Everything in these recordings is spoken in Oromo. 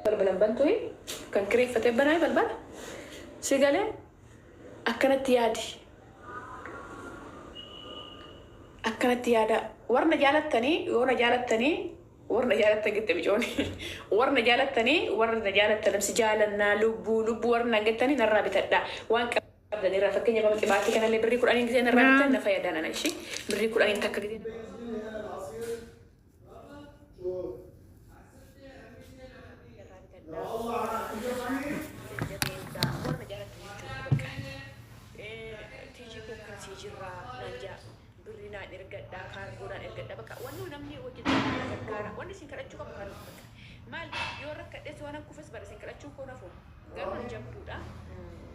Balbalan bantuyi kan kireeffatee banaa balbala. Si galee akkanatti yaadi. Akkanatti yaada. Warra jaalattanii yoo na jaalattanii warra na jaalattan jette micooni. Warra na jaalattanii warra na jaalattan si jaalannaa lubbuu lubbuu warra na gettanii narraa bitadhaa. Waan qabdan irraa fakkeenya amma qibaatii kanallee birrii 10 gisee narraa bittan na fayyada nana ishii. Birrii 10 takka gisee. Jajjabeessaa warra jaalattan jechuudha bakka. Tiijii koo akkana sii jirraa naan jaa birrii naan ergadhaa kaargoo naan ergadhaa bakka wanni namni hojjetu na gargaara wanni isin kadhachuu qabu kan bakka maal yoo rakkadhes waan kufes bara isin kadhachuu koo nafu garuu ani jabduudha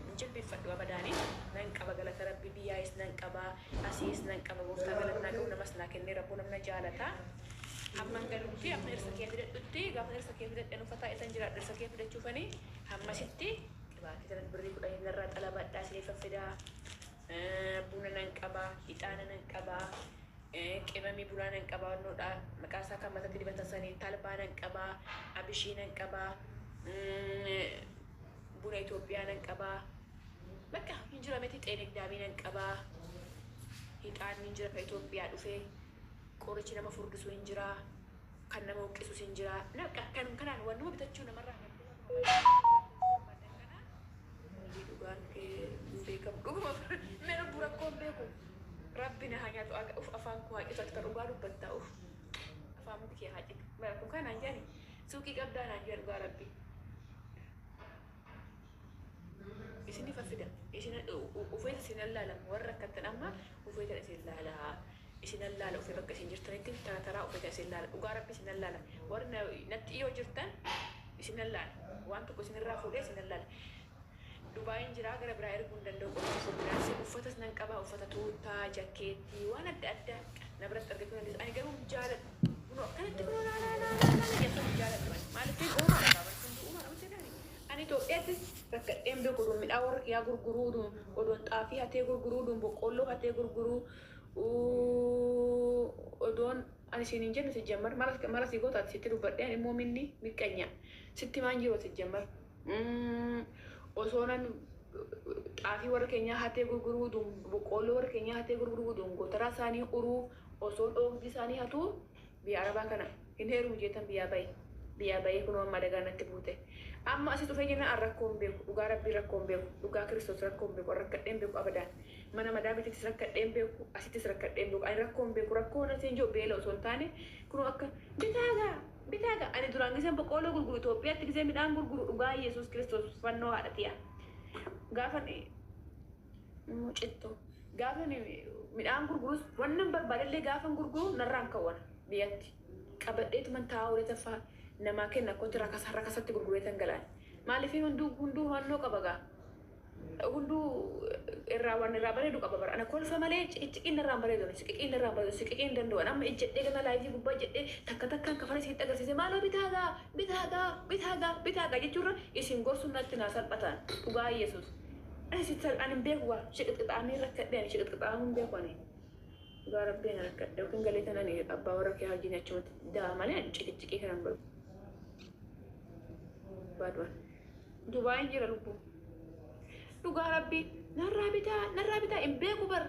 hin jilbiffadhu abadaani nan qaba galata rabbi biyyaayis nan qaba asiis nan qaba gooftaa galata naa qabu namas naa kennee rabboo namna jaalata hamman galutti hamma dhirsa kee fidadhutti gaafa dhirsa kee fidadhen uffataa isan jiraadhu dhirsa kee fidachuufani hammasitti qibaatii sanas birrii 10 narraa xalabadhaa isiniif fidaa. Buna nan qaba, ixaana nan qaba, qimamii bunaa nan qaba, wannoodha maqaa isaa kan matatti dibatan sanii, talbaa nan qaba, abishii nan qaba, buna Itoophiyaa nan qaba. Bakka hin jira miti xeenegdaamii nan qaba. Ixaanni hin jira kan Itoophiyaa dhufe, qorichi nama furdisu hin jira, kan nama huqqisus hin jira. Kan kanaan wannuma bitachuu namarraa barbaadan kana Hojii dhugaan kee hin beekamu. Dhuguma mee lubbuu rakkoo hin beeku. Rabbi na haa nyaatu aga uf afaan koo haa citu ati kan dhugaa dubbattaa uf afaan mukti kee haa citu. Mara kun kan naan jedhani suuqii qabdaa naan jedhan dhugaa rabbi. Isin ifa fida isin ufeeta isin allaala warra rakkattan amma ufeeta isin laala isin allaala ufee bakka isin jirtanitti tara taraa ufeeta isin laala dhugaa rabbi isin allaala warri natti dhiyoo jirtan isin allaala waan tokko isin irraa fuudhee isin allaala. Dubaayin jiraa gara biraa erguu hin danda'u qoricha furdinaas uffatas nan qaba uffata tuuttaa jakkeettii waan adda addaa na biratti argachuu dandeessu ani garuu hin jaaladhu kunoo akkanatti kunoo laa laa laa laa laa jettu hin jaaladhu ani maaliif uumaadha baaba kun uumaadha miti jedhani ani Itoophiyaattis rakkadheen beeku odoon midhaan warra kiyyaa gurguruu odoon xaafii hatee gurguruu odoon boqqoolloo hatee gurguruu odoon ani siin hin jennu sijjammar mala sii gootaati sitti dubbadhee ani immoo minni miqqanya sitti maan jiru sijjammar osoo nan xaafii warra keenyaa hatee gurguruu boqqoolloo warra keenyaa hatee gurguruu gotaraa isaanii uruu osoo dhoogdii isaanii hatuu biyya arabaa kana hin heerumu jeetan biyyaa bahe biyyaa bahee kunoo amma adagaa natti buute amma asis dhufee jennaan an rakkoo hin beeku dhugaa rabbii rakkoo hin beeku dhugaa kiristoos rakkoo hin beeku an rakkadhee hin beeku abadaan mana madaamititis rakkadhee hin beeku asittis rakkadhee hin beeku ani rakkoo hin beeku rakkoo na siin jiru beela osoo hin taane kunoo akka bitaagaa bitaagaa ani duraan giseen boqqoolloo gurguru Itoophiyaatti gisee midhaan gurguru dhugaa Yesuus Kiristoos fannoo haadha tiya gaafa mucitto gaafa midhaan gurgurus wannan barbaadellee gaafan gurguru narraan kawwana biyyatti qabadheetuman taa'aa oole taffaa namaa kenna kootti rakasa rakasatti gurgureetan galaan maaliif hunduu hunduu hubannoo qaba gaa hunduu irraa waan irraa bareedu qaba bara ana kolfa malee ciqiciqiin narraa hin bareedu siqiqiin narraa hin bareedu siqiqiin hin danda'u amma ijjedhee gana laayifii gubbaa ijjedhee takka takkaan kafana isinitti agarsiise maaloo bitaa gaa bitaa gaa bitaa gaa bitaa gaa jechuurra isin gorsuun natti naa salphataan dhugaa Yesuus ani sitti ani hin beeku gaa shiqixqixaamee rakkadhee ani shiqixqixaamuu hin beeku ani dhugaa rabbii ani rakkadhe yookiin galee tan ani abbaa warra kee wajjin achumatti daa malee ani ciqiciqii kana hin barbaadu ani. Dubaayin jira lubbuu. Dhugaa rabbii narraa bitaa narraa bitaa hin beeku bar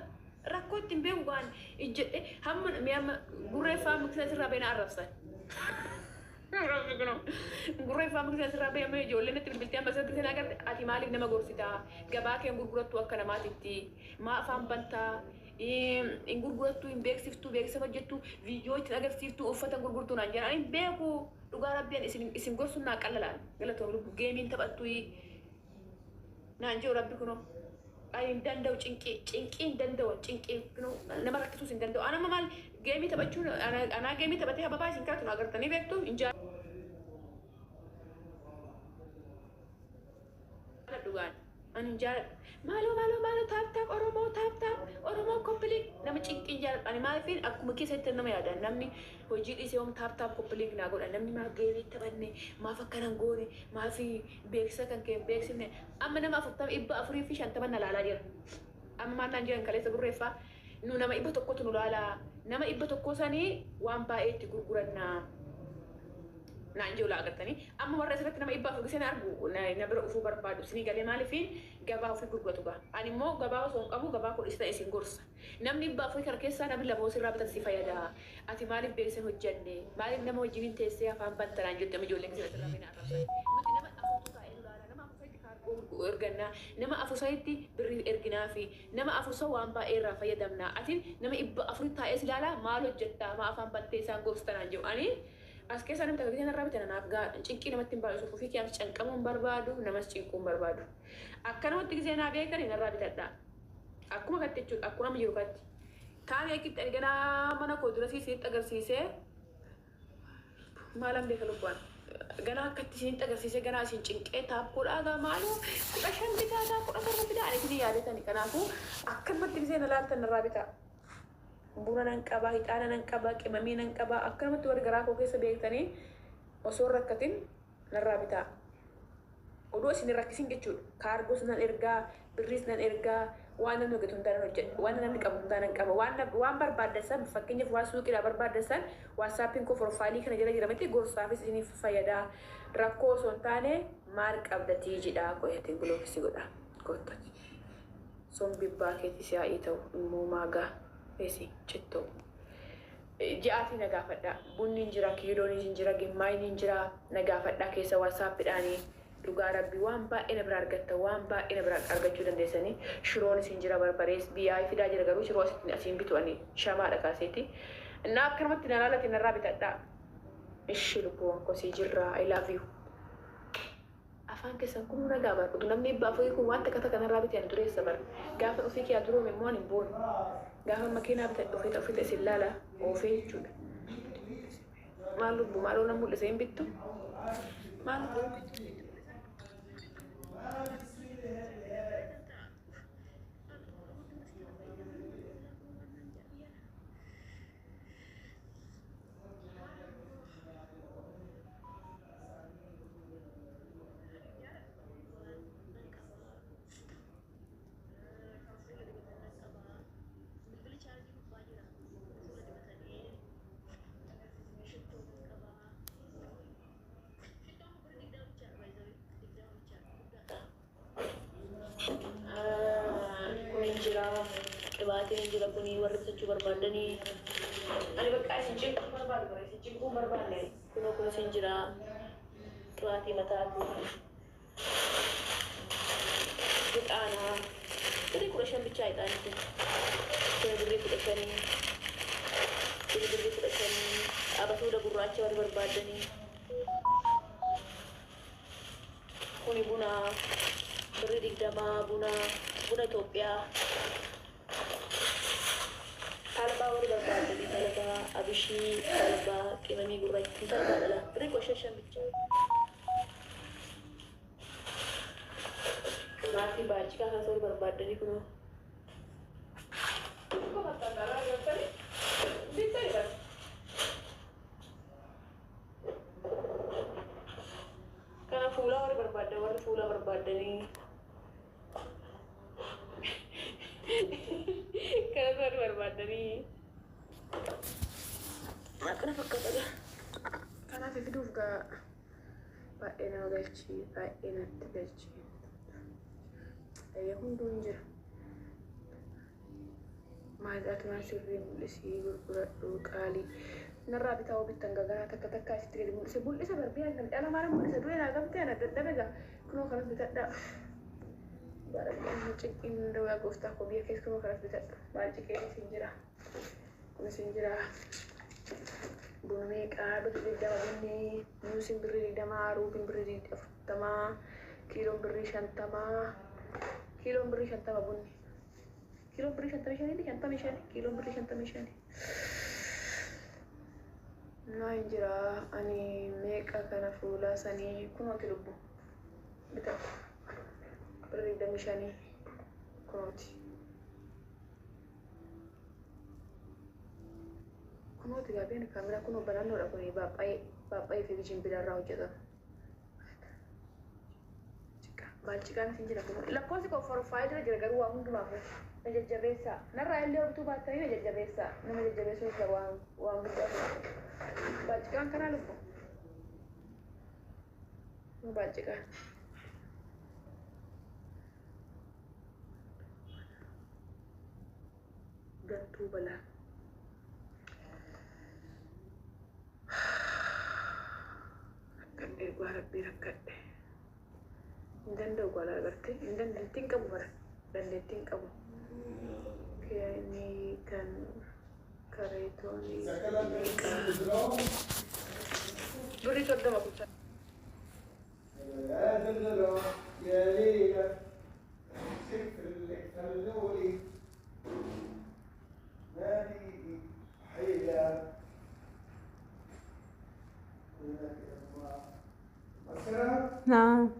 rakkoo itti hin beeku gaan ijjedhe hamma mee amma gurree faa mukisa sirraa bee na arrabsan. Rabbi kunoo gurree faa mukisa sirraa bee amma ijoolleen natti bilbiltee amma asirratti seenaa agarte ati maaliif nama gorsitaa gabaa kee hin gurgurattu akka namaatitti maa afaan bantaa hin gurgurattu hin beeksiftu beeksisa hojjettu viidiyoo ittiin agarsiiftu uffata gurgurtu naan jedhan ani hin beeku. Dhugaa rabbi ani isin isin gorsuun naa qallalaan galatoom lubbu geemiin taphattuyi naan jiru rabbi kunoo ani hin danda'u cinqii cinqii hin danda'u cinqii kunoo nama rakkisuus hin danda'u anama maal geemii taphachuun anaa geemii taphatee hababaa isin kadhatu na agartanii beektu hin jaaladhu gaan ani hin jaaladhu maaloo maaloo maaloo taap taap oromoo taap taap oromoo koppiliin nama cinqiin jaaladhu ani maaliifin akkuma keessatti nama yaada namni hojii dhiisee hom taap taap koppiliin naa godha namni maaf geemii taphanne maaf akkana hin goone maaf beeksisa kan kee hin beeksifne amma nama 40 450 na laalaa jira amma maal naan jiran kaleessa gurreeffaa nu nama 100tu nu laalaa nama 100 sanii waan baay'ee itti gurgurannaa naan jiru laa agartanii amma warra asirratti nama giseen argu na bira dhufuu barbaadu. Isinii galee maaliifiin gabaa ofii gurguratu gaa. Ani immoo gabaa osoo hin qabu gabaa koo isa isin gorsa. Namni 400 kana keessaa namni 2 sirraa bitan si fayyada. Ati maaliif beeksisa hin hojjenne? Maaliif nama wajjin teessee afaan bantanaan jette ijoolleen gisee asirraa bina arrabsan. Nuti nama afurtu taa'ee nu ilaala. Nama afur sadiitti kaargoo erganna. Nama afur sadiitti birrii erginaa fi nama afur san waan baay'ee irraa fayyadamna. Ati nama 400 taa'ee si ilaala maal hojjettaa? Maa afaan bantee isaan gorsitanaan jedhu. Ani as keessaa namni takka gisee narraa bitan anaaf gahaadha. Cinqii namatti hin baay'isu. Ofii kiyyaaf canqamuu hin barbaadu, namas cinquu hin barbaadu. Akkanumatti gisee naa beekani narraa bitadhaa. Akkuma katti jechuudha. Akkuma amma jiru katti. Kaan eegitti ani ganaa mana koo durasii isinitti agarsiisee maalan beeka lubbu'an. Ganaa akkatti isinitti agarsiisee ganaa isin cinqee taapkoodhaa gaa maaloo 15 bitaa gaa 17 bitaa ani isinii yaadatani. Kanaafuu akkanumatti gisee na laaltan narraa bitaa. Buna nan qaba, ixaana nan qaba, qimamii nan qaba. Akkanumatti warri garaa koo keessa beektanii osoo hin rakkatin narraa bitaa. Odoo isin hin rakkisin jechuudha. Kaargoos nan ergaa, birriis nan ergaa, waan namni hojjetu hundaa nan hojjedha. Waan namni qabu hundaa nan qaba. Waan waan barbaaddan san fakkeenyaaf waan suuqiidhaa barbaaddan san WhatsAppiin koo profaayilii kana jala jira miti gorsaafis isiniif fayyada. Rakkoo osoo hin taane maal qabda tiijidha qoyatiin bilookisi godha. Koottati. Sombi abbaa keeti si haa ta'u immoo maagaa esi cittoo. Ji'aatii na gaafadha. Bunni hin jira, kiiloonis hin jira, gimmaayni hin jira. Na gaafadha keessa WhatsAppidhaanii. Dhugaa rabbi waan baay'ee na bira argatta, waan baay'ee na bira argachuu dandeessanii. Shiroonis hin jira, barbarees biyyaa fidaa jira garuu shiroo asitti asiin bitu ani shamaadha kaaseeti. Na akkanumatti na laalati narraa bitadhaa. Ishi lubbuuwwan koo sii jirra. I love you. Afaan keessan kunuu nagaa bar. Utuu namni 400 kun waan takka takka narraa bite ani dureessa bar. Gaafan ofii kiyaa duroome immoo ani hin boonu. Gaafan makiinaa bitadhe ofiita ofiita isin laala oofee jechuudha. Maal lubbu maaloo nan mul'ise hin bittu? Maal lubbu hin bittu? Kun hin jira, qibaatiin hin jira, kuni warri bitachuu barbaadanii. Ani bakka isin cinquu barbaadu bara isin cinquu barbaanne kunoo kunis hin jira. Qibaatii mataati. Ixaana birrii 15 bichaa ixaanni kun. Kun birrii 15. Kun birrii 15. Abasuuda gurraacha warri barbaadanii. Kuni buna birrii 20 buna Itoophiyaa. Talbaa warri barbaadanii talbaa, abishii, talbaa, qimamii gurraacha kun talbaa dhala. Birrii 15 bichaa. Qibaatii baacikaa kanas warri barbaadanii kunoo. Kana fuulaa warri barbaaddan warri fuulaa barbaaddanii. Kanas warri barbaaddanii. Akkana fakkaata gaa. Kanaaf fiduuf gaa baay'ee nama galchi baay'ee natti galchi. Hunduu hin jira. Maal atumaan sirrii mul'isii gurguradhu qaalii. Narraa bitaa hoo bittan gaganaa takka takkaa isitti gadi mul'ise mul'isa barbiyaa kan dhala maala mul'isa du'e naa gamtee ana dadhabe gaa kunoo kanas bitadhaa. Baarabbi cinqiin danda'u gooftaa koo biyya keessa kunoo kanas bitadhu. Maal ciqeenis hin jira. Kunis hin jira. Buna meeqaa birrii 20 bunni muuziin birrii 20 ruubiin birrii 40 kiiloon birrii 50 kiiloon birrii 50 bunni. Kiiloon birrii 55 55 kiiloon birrii 55. Naa hin jira ani meeqa kana fuulaa sanii kunooti lubbu bitadhu birrii 25 kunooti. Kunooti gaabeen kaameraa kunoo banannoodha kuni baaphaayee baaphaayee fi bijinbila irraa hojjetama. Baalciqaan isin jira kun lakkoofsi koo forfaayilii irra jira garuu waa hundumaafuu na jajjabeessaa. Narraa illee bituu baattanii na jajjabeessaa. Nama jajjabeessuun isa waan waan guddaa tokko. Baalciqaan kanaa lubbu. Baalciqaa. Gantuu balaa. Rakkadhe dhugaa rabbii rakkadhe. Hin danda'u galaa agartee hin dandeettii hin qabu bara dandeettii hin qabu. Keenii kan kareetoonii meeqa? Birrii 30 kutaa. يا دلدلة يا ليلى سفر خلولي ما بيدي حيلة نعم.